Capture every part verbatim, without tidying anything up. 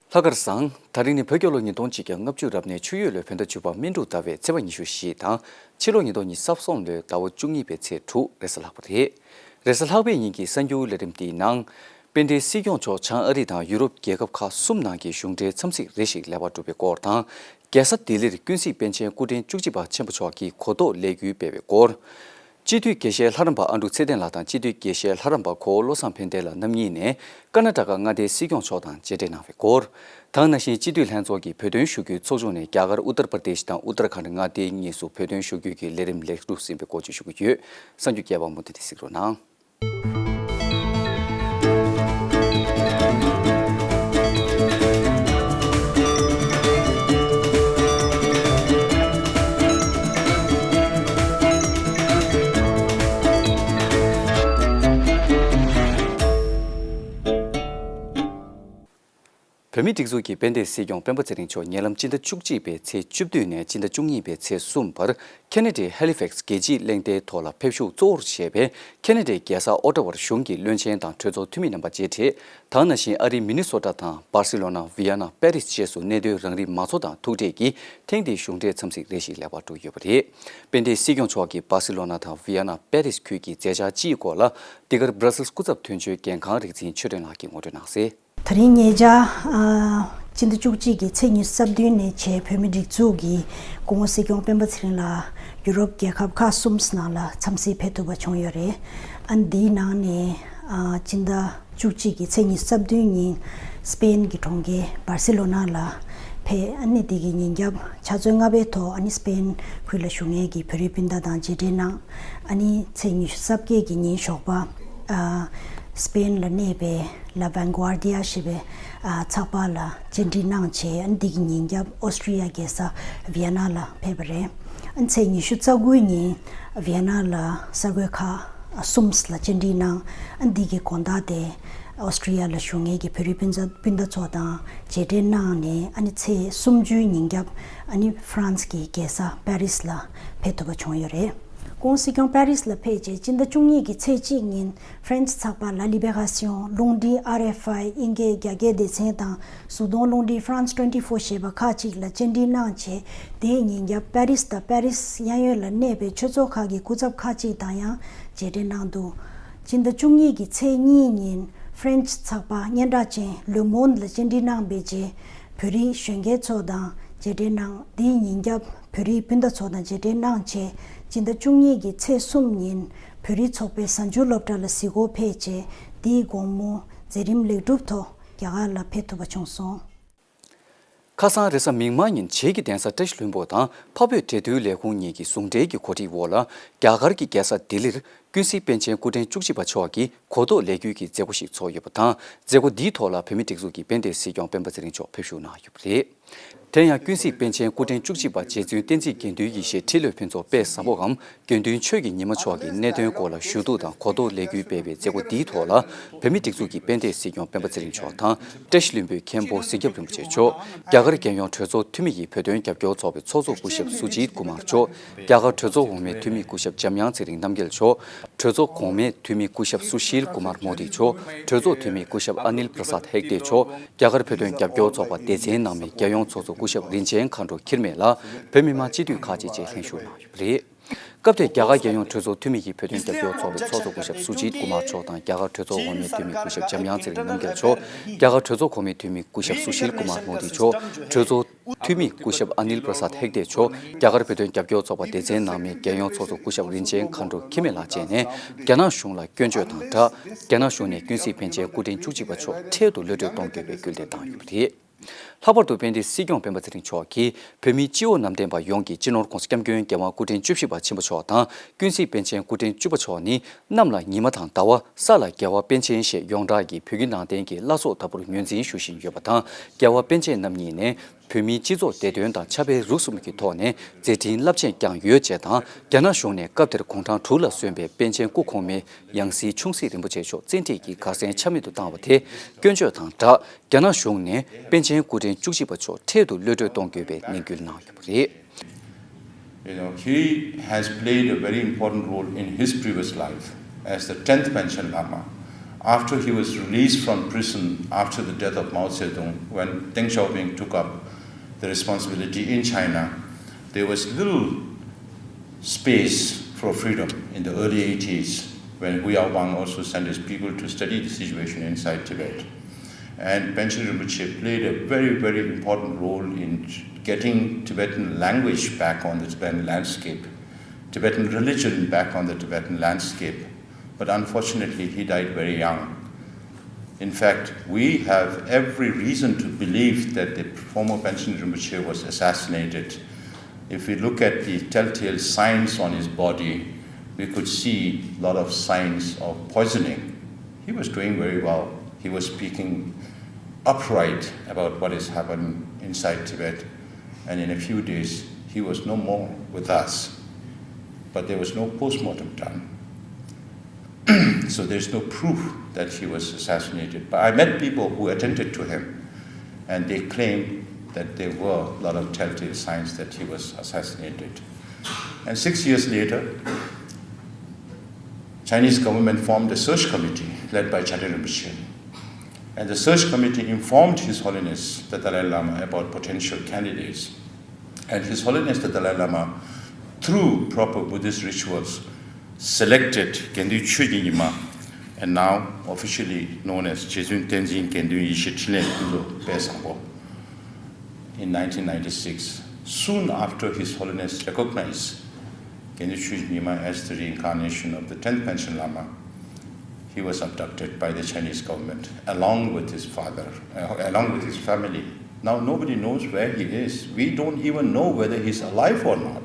ལྷག་དཀར་བཟང་། ད་རིང་ནི་བོད་རྒྱལ་ལོ་ཉིས་སྟོང་གཅིག་བརྒྱ་ལྔ་བཅུ་རབ་གནས་ཆུ་ཡོས་ལོའི་བོད་ཟླ་བཅུ་པ་སྨིན་དྲུག་ཟླ་བའི་ཚེས་པ་ཉི་ཤུ་བཞི་དང་། ཕྱི་ལོ་ཉིས་སྟོང་ཉི་ཤུ་རྩ་གསུམ་ལོའི་ཟླ་བ་བཅུ་གཉིས་པའི་ཚེས་དྲུག་རེས་གཟའ་ལྷག་པ་རེད། རེས་གཟའ་ལྷག་པའི་ཉིན་གྱི་གསར་འགྱུར་ལས་རིམ་འདིའི་ནང་། དཔལ་ལྡན་སྲིད་སྐྱོང་མཆོག་བྱང་ཨ་རི་དང་ཡུ་རོབ་རྒྱལ་ཁབ་ཁག་གསུམ་ནང་གི་གཞུང་འབྲེལ་འཚམས་གཟིགས་རེ་ཞིག་ལེགས་པར་གྲུབ་པའི་སྐོར་དང་། རྒྱལ་ས་ལྡི་ལིར་ཀུན་གཟིགས་པཎ་ཆེན་སྐུ་ཕྲེང་བཅུ་གཅིག་པ་ཆེན་པོ་མཆོག་གིས་གོ་རྟོགས་ལས་འགུལ་སྤེལ་བའི་སྐོར། སྤྱི་འཐུས་དགེ་བཤེས་ལྷ་རམས་པ་ཨ་འབྲུག་ཚེ་བརྟན་ལགས་དང་སྤྱི་འཐུས་དགེ་བཤེས་ལྷ་རམས་པ་གོ་བོ་བློ་བཟང་ཕན་བདེ་ལགས་རྣམ་གཉིས་ནས་ཀ་ན་ཊ་ཀ་མངའ་སྡེའི་སྲིད་སྐྱོང་མཆོག་དང་མཇལ་འཕྲད་གནང་བའི་སྐོར། དེ་ནང་བཞིན་སྤྱི་འཐུས་ལྷན་ཚོགས་ཀྱི་བོད་དོན་ཞུ་སྐུལ་ཚོགས་ཆུང་ནས་རྒྱ་གར་ཨུ་ཏར་པར་དེཤ་དང་ཨུ་ཏར་ཁཱན་མངའ་སྡེའི་གཉིས་སུ་བོད་དོན་ཞུ་སྐུལ་གྱི་ལས་རིམ་ལེགས་གྲུབ་ཟིན་པའི་སྐོར་བཅས་ཞུ་གི་ཡོད། གསར་འགྱུར་རྒྱས་པ་མུ་མཐུད་དེ་གཟིགས་རོགས་གནང་། བོད་མིའི་སྒྲིག་འཛུགས་ཀྱི་དཔལ་ལྡན་སྲིད་སྐྱོང་སྤེན་པ་ཚེ་རིང་མཆོག་ཉེ་ལམ་སྤྱི་ཟླ་བཅུ་གཅིག་པའི་ཚེས་བཅུ་བདུན་ནས་སྤྱི་ཟླ་བཅུ་གཉིས་པའི་ཚེས་གསུམ་བར་ཁེ་ན་ཌའི་ཧེ་ལི་ཕེག་སི་རྒྱལ་སྤྱིའི་གླེང་སྟེགས་ཐོག་ལ་ཕེབས་བཞུགས་གཙོ་བོར་བྱས་པའི་ཁེ་ན་ཌའི་རྒྱལ་ས་ཨོ་ཊ་ཝར་གཞུང་གི་བློན་ཆེན་དང་གྲོས་ཚོགས་འཐུས་མི་རྣམ་པ་མཇལ་འཕྲད། དེ་ནང་བཞིན་ཨ་རིའི་མི་ནི་སོ་ཊ་དང་སྦར་སི་ལོ་ན། ཝི་ཡ་ན། པེ་རིས་བཅས་སུ་གནས་སྡོད་རང་རིགས་མང་ཚོགས་དང་ཐུག་འཕྲད་ཀྱིས་ཐེངས་འདིའི་གཞུང་འབྲེལ་འཚམས་གཟིགས་རེ་ཞིག་ལེགས་པར་གྲུབ་ཡོད་པ་རེད། དཔལ་ལྡན་སྲིད་སྐྱོང་མཆོག་གིས་སྦར་སི་ལོ་ན་དང་ཝི་ཡ་ན། པེ་རིས་ཁུལ་གྱི་མཛད་འཆར་སྤྱིའི་སྐོར་ལ་འདི་གར་སྦྲ་སིལ་སྐུ་ཚབ་དོན་གཅོད་རྒན་ཁང་རིག་འཛིན་ཆོས་སྒྲོན་ལགས་ཀྱིས་ངོ་སྤྲོད་གནང་གསལ། ད་རིང་ཉེ་ཆར། ཨ། སྤྱི་ཟླ་བཅུ་གཅིག་གི་ཚེས་ཉི་ཤུ་རྩ་བདུན་ནས་བྱས་བོད་མིའི་སྒྲིག་འཛུགས་ཀྱི་སྐུ་ངོ་སྲིད་སྐྱོང་སྤེན་པ་ཚེ་རིང་ལགས་ཡུ་རོབ་རྒྱལ་ཁབ་ཁག་གསུམ་ནང་ལ་འཚམས་གཟིགས་ཕེབས་ཐུབ་པ་བྱུང་ཡོད་རེད། ཨ། འདིའི་ནང་ནས། ཨ། སྤྱི་ཟླ་བཅུ་གཅིག་གི་ཚེས་ཉི་ཤུ་རྩ་བདུན་ཉིན་སི་པེན་གྱི་གྲོང་ཁྱེར་སྦར་སི་ལོ་ན་ལ་ཕེབས། ཨ་ནི་འདི་གི་ཉིན་རྒྱབ་ཕྱག་ཚོད་ལྔ་པའི་ཐོག་ཨ་ནི་སི་པེན་ཁུལ་ལ་བཞུགས་མཁན་གྱི་བོད་རིགས་སྤུན་ཟླ་དང་མཇལ་འཕྲད་གནང་། ཨ་ནི་ཚེས་ཉི་ཤུ་རྩ་བརྒྱད་ཀྱི་ཉིན་ཞོགས་པ། ཨ། སི་པེན་ལ་གནས་པའི་ལ་ཝན་གུ་ཨར་དི་ཡ་ཞེས་པའི། ཨ། ཚགས་པར་ལ་བཅར་འདྲི་གནང་བྱས། ཨ་ནི་འདི་གི་ཉིན་རྒྱབ་ཨོ་སི་ཀྲི་ཡ་རྒྱལ་ས་ཝི་ཡ་ན་ལ་ཕེབས་པ་རེད། ཨ་ནི་ཚེས་ཉི་ཤུ་རྩ་དགུའི་ཉིན་ཝི་ཡ་ན་ལ་གསར་འགོད་ཁག་གསུམ་ལ་བཅར་འདྲི་གནང་། ཨ་ནི་འདི་གི་དགོང་དག་དེ་ཨོ་སི་ཀྲི་ཡ་ལ་བཞུགས་མཁན་གྱི་བོད་རིགས་སྤུན་ཟླ་སྤུན་ཟླ་ཚོ་དང་མཇལ་འཕྲད་གནང་ནས། ཨ་ནི་ཚེས་སུམ་ཅུའི་ཉིན་རྒྱབ་ཨ་ནི་ཧྥ་རན་སི་གི་རྒྱལ་ས་པེ་རིས་ལ་ཕེབས་ཐུབ་པ་བྱུང་ཡོད་རེད། སྐུ་ངོ་སྲིད་སྐྱོང་པེ་རིས་ལ་ཕེབས་རྗེས་སྤྱི་ཟླ་བཅུ་གཉིས་ཀྱི་ཚེས་གཅིག་ཉིན་ཧྥ་རན་སི་ཚགས་པར་ལ་ལི་བེ་ར་སི་ཡོང་། རླུང་འཕྲིན་ཨར་ཨེཕ་ཨའི་དབྱིན་སྐད་རྒྱ་སྐད་སྡེ་ཚན་དང་གཟུགས་མཐོང་རླུང་འཕྲིན་ཧྥ་རན་སི་ཊུ་ཝེན་ཊི་ཕོར་ཞེས་པ་ཁག་ཅིག་ལ་བཅར་འདྲི་གནང་རྗེས། དེའི་ཉིན་རྒྱབ་པེ་རིས་དང་པེ་རིས་གཡས་གཡོན་ལ་གནས་པའི་ཆོས་ཚོགས་ཁག་གི་སྐུ་ཚབ་ཁག་ཅིག་དང་ཡང་མཇལ་འཕྲད་གནང་འདུག་སྤྱི་ཟླ་བཅུ་གཉིས་ཀྱི་ཚེས་གཉིས་ཉིན་ཧྥ་རན་སི་ཚགས་པར་སྙན་གྲགས་ཅན་ལུ་མོན་ལ་བཅར་འདྲི་གནང་བའི་རྗེས། བོད་རིགས་གཞོན་སྐྱེས་ཚོ་དང་མཇལ་འཕྲད་གནང་། དེའི་ཉིན་རྒྱབ་བོད་རིགས་སྤུན་ཟླ་ཚོ་དང་མཇལ་འཕྲད་གནང་རྗེས། སྤྱི་ཟླ་བཅུ་གཉིས་ཀྱི་ཚེས་གསུམ་ཉིན་བོད་རིགས་ཚོགས་པའི་གཟའ་མཇུག་སློབ་གྲྭ་ལ་གཟིགས་སྐོར་ཕེབས་རྗེས། དེའི་དགོང་མོ་མཛད་རིམ་ལེགས་གྲུབ་ཐོག་རྒྱ་གར་ལ་ཕེབས་ཐུབ་པ་བྱུང་སོང་། ཁ་སང་རེས་གཟའ་མིག་དམར་ཉིན་བྱེས་ཀྱི་གདན་ས་བཀྲ་ཤིས་ལྷུན་པོ་དང་འཕགས་བོད་འབྲེལ་མཐུད་ལས་ཁུངས་གཉིས་ཀྱི་ཟུང་འབྲེལ་གྱི་གོ་སྒྲིག་འོག་ལ། རྒྱ་གར་གྱི་རྒྱལ་ས་ལྡི་ལིར་ཀུན་གཟིགས་པཎ་ཆེན་སྐུ་ཕྲེང་བཅུ་གཅིག་པ་མཆོག་གི་གོ་རྟོགས་ལས་འགུལ་གྱི་མཛད་སྒོ་ཞིག་ཚོགས་ཡོད་པ་དང་། མཛད་སྒོ་འདིའི་ཐོག་ལ་བོད་མིའི་སྒྲིག་འཛུགས་ཀྱི་དཔལ་ལྡན་སྲིད་སྐྱོང་སྤེན་པ་ཚེ་རིང་མཆོག་ཕེབས་བཞུགས་གནང་ཡོད་པ་རེད། དེ་ཡང་ཀུན་གཟིགས་པཎ་ཆེན་སྐུ་ཕྲེང་བཅུ་གཅིག་པ་རྗེ་བཙུན་བསྟན་འཛིན་དགེ་འདུན་ཡེ་ཤེས་ཁྲི་ལོའི་ཕུན་ཚོགས་དཔལ་བཟང་པོའམ་དགེ་འདུན་ཆོས་ཀྱི་ཉི་མ་མཆོག་གི་གནད་དོན་སྐོར་ལ་ཞུ་གཏུག་དང་གོ་རྟོགས་ལས་འགུལ་སྤེལ་བའི་མཛད་སྒོ་འདིའི་ཐོག་ལ། བོད་མིའི་སྒྲིག་འཛུགས་ཀྱི་དཔལ་ལྡན་སྲིད་སྐྱོང་སྤེན་པ་ཚེ་རིང་མཆོག་དང་། བཀྲ་ཤིས་ལྷུན་པོའི་མཁན་པོ་གཟིག་རྒྱབ་རིན་པོ་ཆེ་མཆོག་རྒྱ་གར་རྒྱལ་ཡོངས་གྲོས་ཚོགས་འཐུས་མི་ཡི་བོད་དོན་རྒྱབ་སྐྱོར་ཚོགས་པའི་ཚོགས་གཙོ་སྐུ་ཞབས་སུ་ཇིད་ཀུ་མར་མཆོག་རྒྱ་གར་གྲོས་ཚོགས་འོག་མའི་འཐུས་མི་སྐུ་ཞབས་འཇམ་དབྱངས་ཚེ་རིང་རྣམ་རྒྱལ་མཆོག་གྲོས་ཚོགས་གོང་མའི་འཐུས་མི་སྐུ་ཞབས་སུ་ཤིལ་ཀུ་མར་མོ་དི་མཆོག་གྲོས་ཚོགས་འཐུས་མི་སྐུ་ཞབས་ཨ་ནིལ་པྲ་སཱད་ཧེག་ཏེ་མཆོག་རྒྱ་གར་བོད་དོན་རྒྱབ་སྐྱོར་ཚོགས་པ་སྡེ་ཚན་ནང་མའི་རྒྱལ་ཡོངས་ཚོགས་གཙོ་སྐུ་ཞབས་རིན་ཆེན་མཁའ་འགྲོ་འཁྱིལ་མེད་ལ། བོད་མི་མང་སྤྱི་འཐུས་ཁག་ཅིག་བཅས་ལྷན་ཞུགས་གནང་ཡོད་པ་རེད། སྐབས་དེར་རྒྱ་གར་རྒྱལ་ཡོངས་གྲོས་ཚོགས་འཐུས་མི་ཡི་བོད་དོན་རྒྱབ་སྐྱོར་ཚོགས་པའི་ཚོགས་གཙོ་སྐུ་ཞབས་སུ་ཇིད་ཀུ་མར་མཆོག་དང་། རྒྱ་གར་གྲོས་ཚོགས་འོག་མའི་འཐུས་མི་སྐུ་ཞབས་འཇམ་དབྱངས་ཚེ་རིང་རྣམ་རྒྱལ་མཆོག་རྒྱ་གར་གྲོས་ཚོགས་གོང་མའི་འཐུས་མི་སྐུ་ཞབས་སུ་ཤིལ་ཀུ་མར་མོ་དི་མཆོག་གྲོས་ཚོགས་འཐུས་མི་སྐུ་ཞབས་ཨ་ནིལ་པྲ་སཱད་ཧེག་ཏེ་མཆོག་རྒྱ་གར་བོད་དོན་རྒྱབ་སྐྱོར་ཚོགས་པ་སྡེ་ཚན་ནང་མའི་རྒྱལ་ཡོངས་ཚོགས་གཙོ་སྐུ་ཞབས་རིན་ཆེན་མཁའ་འགྲོ་འཁྱིལ་མེད་ལགས་བཅས་ནས། རྒྱ་ནག་གཞུང་ལ་སྐྱོན་བརྗོད་དང་སྦྲགས། རྒྱ་ནག་གཞུང་ནས་ཀུན་གཟིགས་པཎ་ཆེན་སྐུ་ཕྲེང་བཅུ་གཅིག་པ་མཆོག་འཕྲལ་དུ་གློད་གྲོལ་གཏོང་དགོས་པའི་སྐུལ་འདེད་བཏང་ཡོད་པ་རེད། ལྷག་པར་དུ་དཔལ་ལྡན་སྲིད་སྐྱོང་སྤེན་པ་ཚེ་རིང་མཆོག་གིས་བོད་མིའི་སྤྱི་བོ་གནམ་བསྟན་པ་ཡོངས་ཀྱི་སྤྱི་ནོར་༸གོང་ས་༸སྐྱབས་མགོན་རྒྱལ་བ་སྐུ་ཕྲེང་བཅུ་བཞི་པ་ཆེན་པོ་མཆོག་དང་། ཀུན་གཟིགས་པཎ་ཆེན་སྐུ་ཕྲེང་བཅུ་པ་མཆོག་ནི། གནམ་ལ་ཉི་མ་དང་ཟླ་བ། ས་ལ་རྒྱལ་བ་པཎ་ཆེན་ཞེས་ཡོངས་གྲགས་ཀྱི་བོད་བརྒྱུད་ནང་བསྟན་གྱི་བླ་སྲོག་ལྟ་བུར་ངོས་འཛིན་ཞུ་བཞིན་ཡོད་པ་དང་། རྒྱལ་བ་པཎ་ཆེན་རྣམ་གཉིས་ནས་བོད་མིའི་སྤྱི་ཚོགས་བདེ་དོན་དང་ཕྱག་དཔེ་རིགས་གསུམ་གྱི་ཐོག་ནས་མཛད་འཕྲིན་རླབས་ཆེན་བསྐྱངས་ཡོད་ཅེས་དང་། རྒྱ་ནག་གཞུང་ནས་སྐབས་དེར་དགུང་གྲངས་དྲུག་ལ་སོན་པའི་པཎ་ཆེན་སྐུ་གོང་མའི་ཡང་སྲིད་ཆུང་སྲིད་རིན་པོ་ཆེ་མཆོག་བཙན་ཁྲིད་ཀྱིས་གར་སོང་ཆ་མེད་དུ་བཏང་བ་དེ་སྐྱོན་བརྗོད་དང་སྦྲགས། རྒྱ་ནག་གཞུང་ནས་པཎ་ཆེན་སྐུ་ཕྲེང་བཅུ་གཅིག་པ་མཆོག་འཕྲལ་དུ་གློད་གྲོལ་གཏོང་དགོས་པའི་ནན་སྐུལ་གནང་ཡོད་པ་རེད། You know, he has played a very important role in his previous life as the tenth Panchen Lama. After he was released from prison after the death of Mao Zedong, when Deng Xiaoping took up the responsibility in China, there was little space for freedom in the early eighties when Hu Yaobang also sent his people to study the situation inside Tibet. And Panchen Rinpoche played a very, very important role in getting Tibetan language back on the Tibetan landscape, Tibetan religion back on the Tibetan landscape. But unfortunately, he died very young. In fact, we have every reason to believe that the former Panchen Rinpoche was assassinated. If we look at the telltale signs on his body, we could see a lot of signs of poisoning. He was doing very well. He was speaking upright about what is happening inside Tibet. And in a few days, he was no more with us. But there was no postmortem done. So there's no proof that he was assassinated. But I met people who attended to him, and they claim that there were a lot of telltale signs that he was assassinated. And six years later, Chinese government formed a search committee led by Chartya Rinpoche. And the search committee informed His Holiness the Dalai Lama about potential candidates. And His Holiness the Dalai Lama, through proper Buddhist rituals, selected དགེ་འདུན་ཆོས་ཀྱི་ཉི་མ, and now officially known as རྗེ་བཙུན་བསྟན་འཛིན་དགེ་འདུན་ཡེ་ཤེས་འཕྲིན་ལས་ཀུན་རྫོབ་དཔལ་བཟང་པོ. In nineteen ninety-six, soon after His Holiness recognized དགེ་འདུན་ཆོས་ཀྱི་ཉི་མ as the reincarnation of the tenth Panchen Lama, he was abducted by the Chinese government along with his father, uh, along with his family. Now nobody knows where he is. We don't even know whether he's alive or not.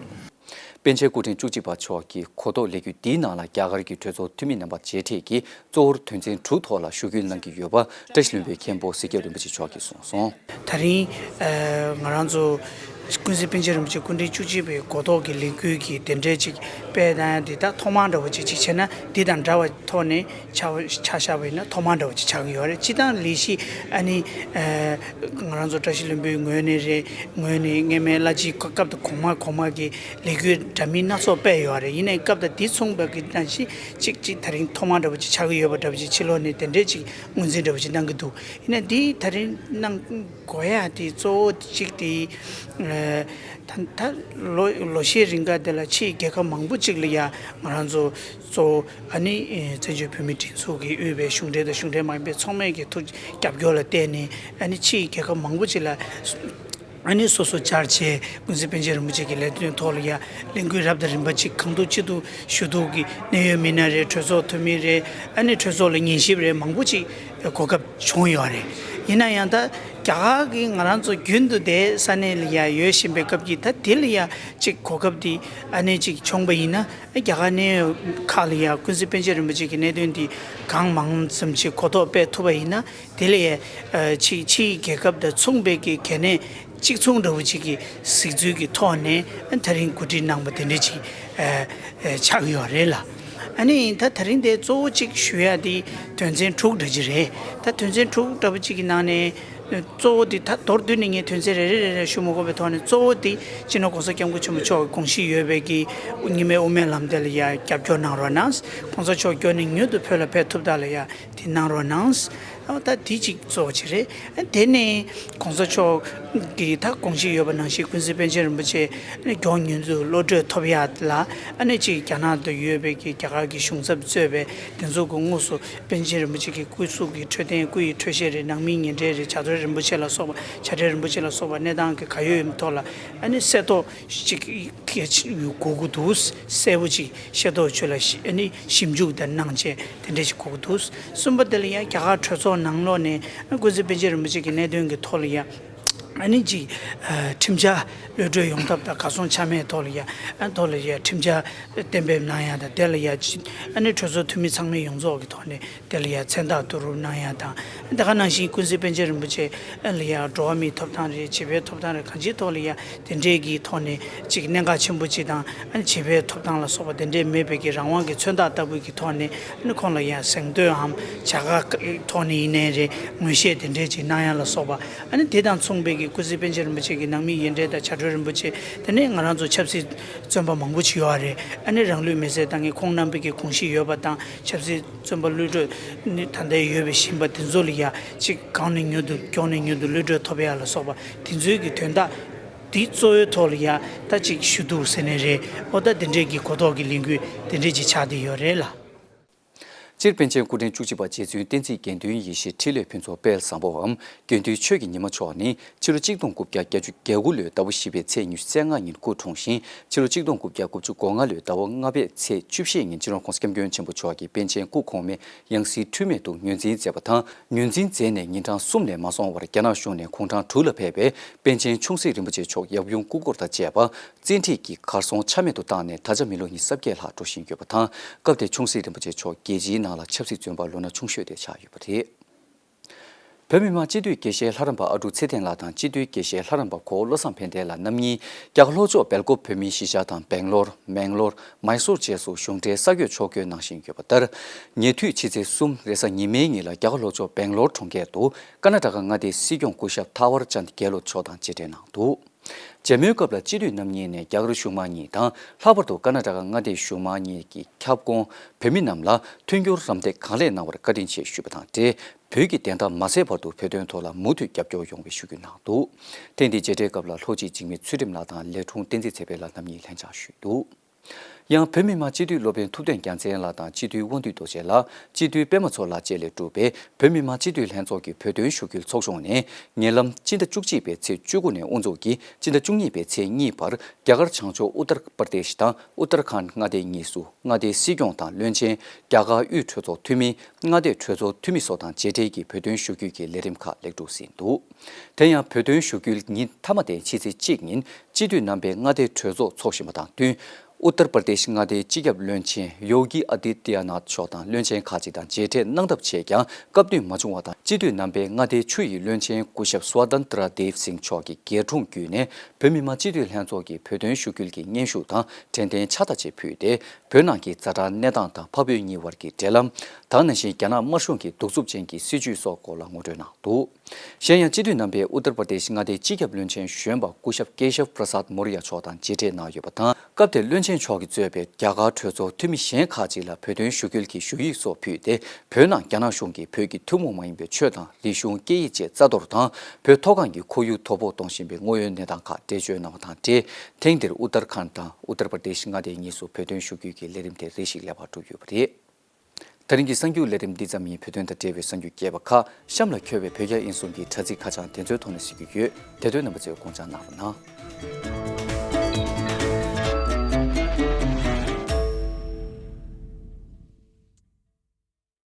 པཎ་ཆེན་སྐུ་ཕྲེང་བཅུ་གཅིག་པ་མཆོག་གི་གོ་རྟོགས་ལས་འགུལ་འདིའི་ནང་ལ་རྒྱ་གར་གྱི་གྲོས་ཚོགས་འཐུས་མི་རྣམ་པ་མཇལ་འཕྲད་ཀྱིས་གཙོ་བོར་དོན་ཚན་དྲུག་ཐོག་ལ་ཞུ་སྐུལ་གནང་གི་ཡོད་པ་བཀྲ་ཤིས་ལྷུན་པོའི་མཁན་པོ་གཟིགས་རྒྱབ་རིན་པོ་ཆེ་མཆོག་གིས་གསུངས་སོང་། ད་རིང་ང་རང་ཚོ་ཀུན་གཟིགས་པཎ་ཆེན་རིན་པོ་ཆེ་སྐུ་ཕྲེང་བཅུ་གཅིག་པའི་གོ་རྟོགས་ཀྱི་ལས་འགུལ་གྱི་དེ་འདྲའི་ཅིག་སྤེལ་གནང་ཡ་འདི་ད་ཐོག་མ་འདྲ་བོ་ཅིག་ཅིག་བྱས་ན་འདི་དང་འདྲ་བ་ཐོག་ནས་ཆ་ཆ་བཞག་པ་ཡིན་ན་ཐོག་མ་འདྲ་བོ་ཅིག་ཆགས་ཀྱི་ཡོད་རེད། སྤྱིར་བཏང་ལས་གཞི་ཨ་ནི་ང་རང་ཚོ་བཀྲ་ཤིས་ལྷུན་པོའི་ངོས་ནས་རེད། ངོས་ནས་སྔས་མའི་བླ་སྤྱི་སྐབས་དང་གོང་མ་གོང་མ་གི་ལས་འགུལ་འདྲ་མིན་སྣ་ཚོགས་སྤེལ་ཡོད་རེད། ཡིན་ནའི་སྐབས་དང་དེ་མཚུངས་པ་གི་ནང་བཞིན་ཅིག་ཅིག་ད་རིང་ཐོག་མ་འདྲ་བོ་ཅིག་ཆགས་ཀྱི་ཡོད་པ་འདྲ་བོ་ཅིག་ཕྱི་ལོགས་ནས་དེ་འདྲའི་ཅིག་ངོས་འཛིན་འདྲ་བོ་ཅིག་གནང་གི་འདུག་ཡིན་ནའི་འདི་ད་རིང་གནང་དགོས་ཡ་དེ་གཙོ་བོ་གཅིག་དེ། ད་ད་ལོ་ལོ་ཤས་རིང་ག་དེ་ལ་ཕྱིའི་རྒྱལ་ཁབ་མང་པོ་ཅིག་ལ་ཡ་ང་རང་ཚོ་གཙོ་བོ་ཨ་ནི་བཙན་བྱོལ་བོད་མིའི་སྒྲིག་འཛུགས་ཀྱིས་དབུས་པའི་གཞུང་འབྲེལ་དང་གཞུང་འབྲེལ་མ་ཡིན་པའི་ཚོགས་མི་གི་ཐུགས་རྒྱབ་སྐྱོར་ལ་བརྟེན་ནས་ཨ་ནི་ཕྱིའི་རྒྱལ་ཁབ་མང་པོ་ཅིག་ལ་ཨ་ནི་སོ་སོ་བཅར་བྱས་ཀུན་གཟིགས་པཎ་ཆེན་རིན་པོ་ཆེ་གི་ལས་དོན་ཐོག་ལ་ཡ་ལས་འགུལ་རབ་དང་རིམ་པ་ཅིག་གང་ཐུབ་ཅི་ཐུབ་ཞུ་གཏུག་གི་གནད་ཡོད་མི་སྣ་རེད། གྲོས་ཚོགས་འཐུས་མི་རེད། ཨ་ནི་གྲོས་ཚོགས་ལ་ཉན་ཞིབ་རེད། མང་པོ་ཅིག་གོ་སྐབས་བྱུང་ཡོད་རེད། ཡིན་ན་ཡང་ད་རྒྱ་གར་གྱི་ང་རང་ཚོ་རྒྱུན་དུ་དེ་ས་གནས་ལ་ཡ་ཡོད་བཞིན་པའི་སྐབས་ཀྱི་ད་དེ་ལ་ཡ་ཅིག་གོ་སྐབས་དེ་ཨ་ནི་ཅིག་བྱུང་པ་ཡིན་ན་རྒྱ་གར་གནད་ཡོད་ཁག་ལ་ཡ་ཀུན་གཟིགས་པཎ་ཆེན་རིན་པོ་ཆེ་གི་གནད་དོན་དེ་གང་མང་ཙམ་ཅིག་གོ་རྟོགས་སྤེལ་ཐུབ་པ་ཡིན་ན་དེ་ལ་ཡ་ཕྱི་ཕྱིའི་རྒྱལ་ཁབ་དང་མཚུངས་པའི་གི་གལ་གནད་གཅིག་མཚུངས་འདྲ་བོ་ཅིག་གི་གཟིགས་ཚུལ་གྱི་ཐོག་ནས་ད་རིང་གོ་སྒྲིག་གནང་པ་དེ་འདྲ་ཅིག་ཆགས་ཡོད་རེད་ལ། ཨ་ནི་ད་ད་རིང་དེ་གཙོ་བོ་གཅིག་ཞུ་ཡ་དེ་དོན་ཚན་དྲུག་འདྲ་ཅིག་རེད། ད་དོན་ཚན་དྲུག་འདྲ་བོ་གཅིག་གི་ནང་ནས་གཙོ་བོ་དེ་ད་མདོར་བསྡུས་ནས་ངས་དོན་ཚན་རེ་རེ་རེ་རེ་ཞུ་མི་དགོས་པའི་ཐོག་ནས་གཙོ་བོ་དེ་སྤྱི་ནོར་༸གོང་ས་༸སྐྱབས་མགོན་ཆེན་པོ་མཆོག་གི་དགོངས་གཞི་ཡོད་པའི་གི་རྙིང་མའི་དབུ་མའི་ལམ་དེ་ལ་ཡ་རྒྱབ་སྐྱོར་གནང་རོགས་གནང་། ༸གོང་ས་མཆོག་མགྱོགས་ནས་མྱུར་དུ་བོད་ལ་ཕེབས་ཐུབ་ཐབས་ལ་ཡ་དེ་གནང་རོགས་གནང་། ཨ་ད་དེ་གཅིག་གཙོ་བོ་གཅིག་རེད། དེ་ནས་༸གོང་ས་མཆོག་གི་ད་དགོངས་གཞི་ཡོད་པ་ནང་བཞིན་ཀུན་གཟིགས་པཎ་ཆེན་རིན་པོ་ཆེ་མགྱོགས་མྱུར་དུ་གློད་གྲོལ་ཐོབ་ཡ་ལ་ཨ་ནི་གཅིག་རྒྱ་ནག་ཏུ་ཡོད་པའི་གི་རྒྱ་གར་གྱི་གཞུང་ཚབ་གཙོས་པའི་དེ་ཚོ་གི་དངོས་སུ་པཎ་ཆེན་རིན་པོ་ཆེ་གི་སྐུ་གཟུགས་ཀྱི་འཕྲོད་བསྟེན་སྐུ་ཡི་འཕྲོད་བཞེས་རེད། ནང་མིའི་ཉེ་འབྲེལ་རེད། བྱ་དོར་རིན་པོ་ཆེ་ལ་སོགས་པ་བྱ་བྲལ་རིན་པོ་ཆེ་ལ་སོགས་པ་གནས་སྟངས་ཀྱི་ག་ཡོད་ཡོད་མེད་ཐོག་ལ་ཨ་ནི་གསལ་རྟོགས་ཅིག་གི་དགོས་ཀྱི་འདུག་གསལ་པོ་ཅིག་ཤེས་རྟོགས་ཆོད་ལ་ཤི་ཨ་ནི་ཞིབ་འཇུག་དང་གནང་བྱས་དེ་འདྲ་ཞིག་དགོས་ཀྱི་འདུག་གསུམ་པ་དེ་ལ་ཡང་རྒྱ་གར་གྲོས་ཚོགས་ནང་ལོགས་ནས་ཀུན་གཟིགས་པཎ་ཆེན་རིན་པོ་ཆེ་གི་གནད་དོན་གྱི་ཐོག་ལ་ཡང་ཨ་ནི་ཅིག་ཁྲིམས་འཆར་གློད་གྲོལ་ཡོང་ཐབས་དང་གར་སོང་ཆ་མེད་ཐོག་ལ་ཡང་ཨ་ཐོག་ལ་ཡང་ཁྲིམས་འཆར་གཏན་འབེབས་གནང་ཡ་དང་དེ་ལ་ཡང་ཅིག་ཨ་ནི་གྲོས་ཚོགས་འཐུས་མི་ཚང་མའི་ཡོངས་རྫོགས་ཀྱི་ཐོག་ནས། དེ་ལ་ཡང་མཚན་རྟགས་བསྡུ་རུབ་གནང་ཡ་དང་། དེ་ག་ནང་བཞིན་ཀུན་གཟིགས་པཎ་ཆེན་རིན་པོ་ཆེ་ལ་ཡང་འགྲོ་བ་མིའི་ཐོབ་ཐང་རེད། བྱིས་པའི་ཐོབ་ཐང་རེད། གང་ཅིའི་ཐོག་ལ་ཡང་དེ་འདྲའི་གི་ཐོག་ནས་ཅིག་གནད་འགག་ཆེན་པོ་ཅིག་དང་། ཨ་ནི་བྱིས་པའི་ཐོབ་ཐང་ལ་སོགས་པ་དེ་འདྲའི་མེད་པའི་གི་རང་དབང་གི་མཚོན་རྟགས་ལྟ་བུའི་གི་ཐོག་ནས། ཨ་ནི་ཁོང་ལ་ཡང་གཟེངས་བསྟོད་འམ་བྱ་དགའ་ཐོག་ནས་ཡིན་ནའི་རེད། ངོས་བཞེས་དེ་འདྲའི་ཅིག་གནང་ཡ་ལ་སོགས་པ། ཨ་ནི་དེ་དང་མཚུངས་པའི་ ཀུན་གཟིགས་པཎ་ཆེན་རིན་པོ་ཆེ་གི་ནང་མི་ཡིན་འདྲ་དང་བྱ་སྒྲོལ་རིན་པོ་ཆེ། དེ་ནས་ང་རང་ཚོ་ཆབ་སྲིད་བཙོན་པ་མང་པོ་ཅིག་ཡོད་རེད། ཨ་ནི་རང་ལུས་མེར་སྲེག་བཏང་མཁན་ཁོང་རྣམ་པའི་གི་གོམས་གཤིས་ཡོད་པ་དང་། ཆབ་སྲིད་བཙོན་པ་གློད་གྲོལ་ནི་ད་ལྟ་ཡོད་པའི་བཞིན་པ་དེ་ཚོ་ལ་ཡ་ཅིག་གང་ནས་མྱུར་དུ་མགྱོགས་ནས་མྱུར་དུ་གློད་གྲོལ་ཐོབ་ཡ་ལ་སོགས་པ་དེ་ཚོའི་གི་དོན་དག་དེ་གཙོ་བོའི་ཐོག་ལ་ཡ་ད་ཅིག་ཞུ་གཏུག་ཟེར་ནས་རེད། ཨོ་ད་དེ་འདྲས་ཀྱི་གོ་རྟོགས་ཀྱི་ལས་འགུལ་དེ་འདྲས་ཅིག་ཆགས་བསྡད་ཡོད་རེད་ལ། སྤྱིར་པཎ་ཆེན་སྐུ་ཕྲེང་བཅུ་གཅིག་པ་རྗེ་བཙུན་བསྟན་འཛིན་དགེ་འདུན་ཡེ་ཤེས་འཕྲིན་ལས་ཕུན་ཚོགས་དཔལ་བཟང་པོའམ་དགེ་འདུན་ཆོས་ཀྱི་ཉི་མ་མཆོག་ནི་ཕྱི་ལོ་གཅིག་སྟོང་དགུ་བརྒྱ་བརྒྱད་ཅུ་གྱ་དགུ་ལོའི་ཟླ་བ་བཞི་པའི་ཚེས་ཉི་ཤུ་རྩ་ལྔ་ཉིན་སྐུ་འཁྲུངས་ཤིང་། ཕྱི་ལོ་གཅིག་སྟོང་དགུ་བརྒྱ་དགུ་བཅུ་གོ་ལྔ་ལོའི་ཟླ་བ་ལྔ་པའི་ཚེས་བཅུ་བཞི་ཉིན་སྤྱི་ནོར་༸གོང་ས་༸སྐྱབས་མགོན་ཆེན་པོ་མཆོག་གིས་པཎ་ཆེན་སྐུ་གོང་མའི་ཡང་སྲིད་འཁྲུལ་མེད་དུ་ངོས་འཛིན་མཛད་པ་དང་། ངོས་འཛིན་མཛད་ནས་ཉིན་གྲངས་གསུམ་ལས་མ་སོང་བར་རྒྱ་ནག་གཞུང་ནས་གུང་ཁྲན་དྲུག་ལ་ཕེབས་པའི་པཎ་ཆེན་ཆུང་སྲིད་རིན་པོ་ཆེ་མཆོག་ཡབ་ཡུམ་སྐུ་འཁོར་དང་བཅས་པ་བཙན་ཁྲིད་ཀྱིས་གར་སོང་ཆ་མེད་དུ་བཏང་ནས་ད་ཆ་མི་ལོ་ཉི་ཤུ་རྩ་བརྒྱད་ལྷག་འགྲོ་བཞིན་ཡོད་པ་དང་། སྐབས་དེར་ཆུང་སྲིད་རིན་པོ་ཆེ་མཆོག་རྒྱལ་སྤྱིའི་ནང་ལ་ཆབ་སྲིད་བཙོན་པ་ལོ་ན་ཆུང་ཤོས་དེ་ཆགས་ཡོད་པ་རེད། བོད་མི་མང་སྤྱི་འཐུས་དགེ་བཤེས་ལྷ་རམས་པ་ཨ་ཀྲུག་ཚེ་བརྟན་ལགས་དང་སྤྱི་འཐུས་དགེ་བཤེས་ལྷ་རམས་པ་གོ་བོ་བློ་བཟང་ཕན་བདེ་ལགས་རྣམ་གཉིས་རྒྱ་གར་ལྷོ་ཕྱོགས་སྦེལ་ཀོབ་བོད་མིའི་གཞིས་ཆགས་དང་སྦེང་ལོར། མེང་ལོར། མཱི་སོར་བཅས་སུ་གཞུང་འབྲེལ་ས་བགོས་ཕྱོགས་བསྐྱོད་གནང་བཞིན་ཡོད་པ་ལྟར། ཉེ་དུས་ཕྱི་ཚེས་གསུམ་རེས་གཟའ་ཉི་མའི་ཉིན་ལ་རྒྱ་གར་ལྷོ་ཕྱོགས་སྦེང་ལོར་གྲོང་ཁྱེར་དུ་ཀར་ན་ཊ་ཀ་མངའ་སྡེའི་སྲིད་སྐྱོང་སྐུ་ཞབས་ཐ་ཝར་ཅན་གྷེ་ལོད་མཆོག་དང་མཇལ་འཕྲད་གནང་འདུག་མཇལ་མོལ་སྐབས་ལ་སྤྱི་འཐུས་རྣམ་གཉིས་ནས་རྒྱ་གར་གཞུང་མང་གཉིས་དང་། ལྷག་པར་དུ་ཀར་ན་ཊ་ཀ་མངའ་སྡེའི་གཞུང་མང་གཉིས་ཀྱི་ཁྱབ་ཁོངས་བོད་མི་རྣམས་ལ་མཐུན་འགྱུར་རམ་འདེགས་གང་ལེགས་གནང་བར་བཀའ་དྲིན་ཆེ་ཞུས་པ་དང་འབྲེལ། བོད་ཀྱི་བདེན་མཐའ་མ་གསལ་བར་དུ་བོད་དོན་ཐོག་ལ་མུ་མཐུད་རྒྱབ་སྐྱོར་ཡོང་བའི་ཞུ་སྐུལ་གནང་འདུག་ཐེངས་འདིའི་མཇལ་འཕྲད་སྐབས་ལ་ལྷོ་སྤྱི་འཇིགས་མེད་ཚུལ་ཁྲིམས་ལགས་དང་ལས་དྲུང་བསྟན་འཛིན་ཚེ་འཕེལ་ལགས་རྣམ་གཉིས་ལྷན་བཅར་ཞུས་འདུག་ཡང་བོད་མི་མང་སྤྱི་འཐུས་སློབ་དཔོན་ཐུབ་བསྟན་རྒྱལ་མཚན་ལགས་དང་སྤྱི་འཐུས་དབང་འདུས་རྡོ་རྗེ་ལགས། སྤྱི་འཐུས་པད་མ་མཚོ་ལགས་བཅས་ལས་གྲུབ་པའི་བོད་མི་མང་སྤྱི་འཐུས་ལྷན་ཚོགས་ཀྱི་བོད་དོན་ཞུ་སྐུལ་ཚོགས་ཆུང་ནས། ཉེ་ལམ་སྤྱི་ཟླ་བཅུ་གཅིག་པའི་ཚེས་བཅུ་དགུ་ནས་དབུ་འཛུགས་ཀྱིས་སྤྱི་ཟླ་བཅུ་གཉིས་པའི་ཚེས་གཉིས་བར་རྒྱ་གར་བྱང་ཕྱོགས་ཨུ་ཏར་པར་དེ་ཤི་དང་ཨུ་ཏར་ཁཱན་མངའ་སྡེ་གཉིས་སུ་མངའ་སྡེའི་སྲིད་སྐྱོང་དང་བློན་ཆེན། རྒྱ་གར་དབུས་གྲོས་ཚོགས་འཐུས་མི། མངའ་སྡེའི་གྲོས་ཚོགས་འཐུས་མི་སོགས་དང་མཇལ་འཕྲད་ཀྱིས་བོད་དོན་ཞུ་སྐུལ་གྱི་ལས་རིམ་ཁག་ལེགས་གྲུབ་ཟིན་འདུག་དེ་ཡང་བོད་དོན་ཞུ་སྐུལ་ཉིན་མཐའ་མ་དེ་ཕྱི་ཚེས་གཅིག་ཉིན་སྤྱི་འཐུས་རྣམ་པས་མངའ་སྡེའི་གྲོས་ཚོགས་འཚོགས་བཞིན་པ་དང་བསྟུན། ཨུ་ཏར་པར་དེཤ་མངའ་སྡེའི་སྤྱི་ཁྱབ་བློན་ཆེན་ཡོ་གི་ཨ་དི་ཏི་ཡ་ནཱཐ་མཆོག་དང་བློན་ཆེན་ཁག་ཅིག་དང་མཇལ་འཕྲད་གནང་ཐབས་ཆེད་ཀྱང་སྐབས་དུས་མ་བྱུང་བ་དང་། སྤྱི་འཐུས་རྣམ་པས་མངའ་སྡེའི་ཆུ་ཡི་བློན་ཆེན་སྐུ་ཞབས་སུ་ཝ་དན་ཏྲ་དེབ་སིང་མཆོག་གི་རྒྱལ་དྲུང་བརྒྱུད་ནས་བོད་མི་མང་སྤྱི་འཐུས་ལྷན་ཚོགས་ཀྱི་བོད་དོན་ཞུ་སྐུལ་གྱི་སྙན་ཞུ་དང་དྲན་རྟེན་ཕྱག་རྟགས་བཅས་ཕུལ་ཏེ། བོད་ནང་གི་ཛ་དྲག་གནས་སྟངས་དང་འཕགས་བོད་གཉིས་བར་གྱི་འབྲེལ་ལམ། ད་ག་ནང་བཞིན་རྒྱ་ནག་དམར་གཞུང་གི་གདུག་རྩུབ་ཅན་གྱི་སྲིད་བྱུས་སོགས་སྐོར་ལ་ངོ་སྤྲོད་གནང་འདུག་གཞན་ཡང་སྤྱི་འཐུས་རྣམ་པས་ཨུ་ཏར་པར་དེཤ་མངའ་སྡེའི་སྤྱི་ཁྱབ་བློན་ཆེན་གཞོན་པ་སྐུ་ཞབས་ཀེ་ཤབ་པྲ་སཱད་མོ་རི་ཡ་མཆོག་དང་མཇལ་འཕྲད་གནང་ཡོད་པ་དང་། སྐབས་དེར་བློན་ཆེན་མཆོག་གིས་གཙོས་པའི་རྒྱ་གར་གྲོས་ཚོགས་འཐུས་མི་གཞན་ཁག་ཅིག་ལ་བོད་དོན་ཞུ་སྐུལ་གྱི་ཞུ་ཡིག་སོགས་ཕུལ་ཏེ། བོད་ནང་རྒྱ་ནག་གཞུང་གིས་བོད་ཀྱི་ཐུན་མོང་མ་ཡིན་པའི་ཆོས་དང་རིག་གཞུང་སྐད་ཡིག་བཅས་རྩ་གཏོར་དང་། བོད་མཐོ་སྒང་གི་ཁོར་ཡུག་དོ་ཕོག་གཏོང་བཞིན་པའི་དངོས་ཡོད་གནས་སྟངས་ཁག་འགྲེལ་བརྗོད་གནང་བ་དང་འབྲེལ། ཐེངས་འདིར་ཨུ་ཏར་ཁཱན་དང་ཨུ་ཏར་པར་དེཤ་མངའ་སྡེ་གཉིས་སུ་བོད་དོན་ཞུ་སྐུལ་གྱི་ལས་རིམ་དེ་རེ་ཞིག་ལེགས་པར་གྲུབ་ཡོད་པ་རེད། ད་རིང་གི་གསར་འགྱུར་ལས་རིམ་འདི་ཙམ་ཡིན། བོད་དོན་དང་འབྲེལ་བའི་གསར་འགྱུར་རྒྱས་པ་ཁག་གཤམ་ལ་འཁོད་པའི་བོད་རྒྱ་དབྱིན་གསུམ་གྱི་དྲ་ཚིགས་ཁ་བྱང་དེ་ཚོའི་ཐོག་ནས་གཟིགས་རྒྱུ་ཡོད། དེ་དོན་རྣམ་པ་ཚོས་དགོངས་འཇགས་གནང་རོགས་གནང་།